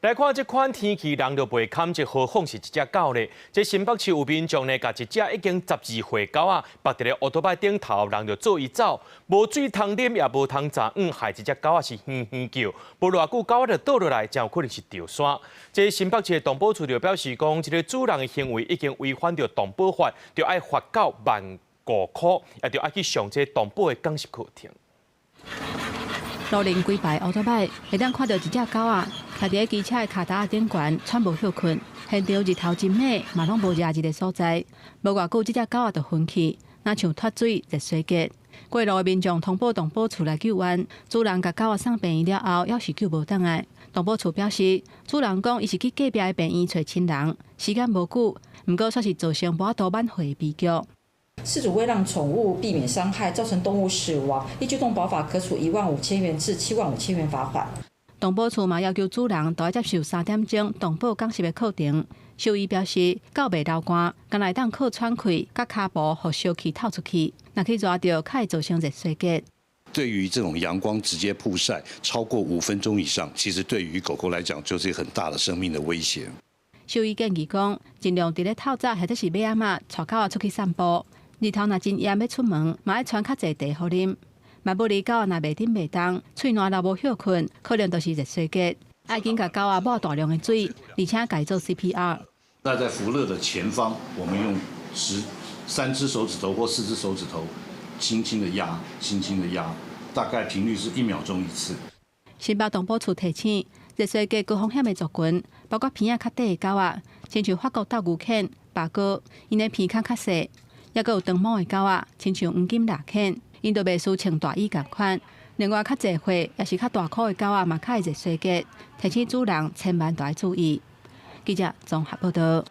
來看這款天氣，人就袂堪這何況是一隻狗咧。這新北市有民眾呢，共一隻已經12歲狗仔，縛佇咧烏托邦頂頭，人就做伊走，無水通啉，也無通食黃，害這隻狗仔是嘻嘻叫。無偌久，狗仔就倒落來，真有可能是著山。這新北市的動保處就表示講，這个主人的行為已經違反著動保法，就愛罰狗15,000箍，也就愛去上這動保的講習課程。路邊規排烏托擺，會當看著一隻狗仔，徛佇咧機車的跤踏仔頂懸，喘無歇睏。現場日頭真猛，嘛攏無熱一个所在。無偌久，這隻狗仔就昏去，若像脫水熱衰竭。過路的民眾通報動保處來救援，主人共狗仔送病院了後，猶是救無轉來。動保處表示，主人講伊是去隔壁的病院揣親人，時間無久，毋過煞是造成無法度挽回的悲劇。飼主為讓寵物避免傷害，造成動物死亡，依據動保法可處15,000元至75,000元罰款。動保處嘛要求主人都愛接受3點鐘動保講習的課程。獸醫表示，狗袂流汗，敢若會當靠喘氣、佮跤步予燒氣透出去，若去熱著，較會造成熱衰竭。對於這種陽光直接曝曬超過5分鐘以上，其實對於狗狗來講就是很大的生命的威脅。獸醫建議講，盡量佇咧透早或者是尾暗仔，帶狗仔出去散步。日頭若真炎欲出門，嘛愛傳較濟茶予啉。萬不利狗仔若袂振袂動，喙瀾流無歇睏，可能就是熱衰竭。愛緊共狗仔抹大量的水，而且共伊做 CPR。那在浮樂的前方，我們用三隻手指頭或四隻手指頭，輕輕的壓，輕輕的壓，大概頻率是1秒鐘一次。新北動保處提醒，熱衰竭高風險的族群，包括鼻仔較短的狗仔，親像法國鬥牛犬、巴哥，𪜶的鼻孔較細。抑閣有長毛的狗仔，親像黃金獵犬，𪜶就袂輸穿大衣仝款。另外，較濟歲抑是較大箍的狗仔嘛，較會熱衰竭，提醒主人千萬著愛注意。記者綜合報導。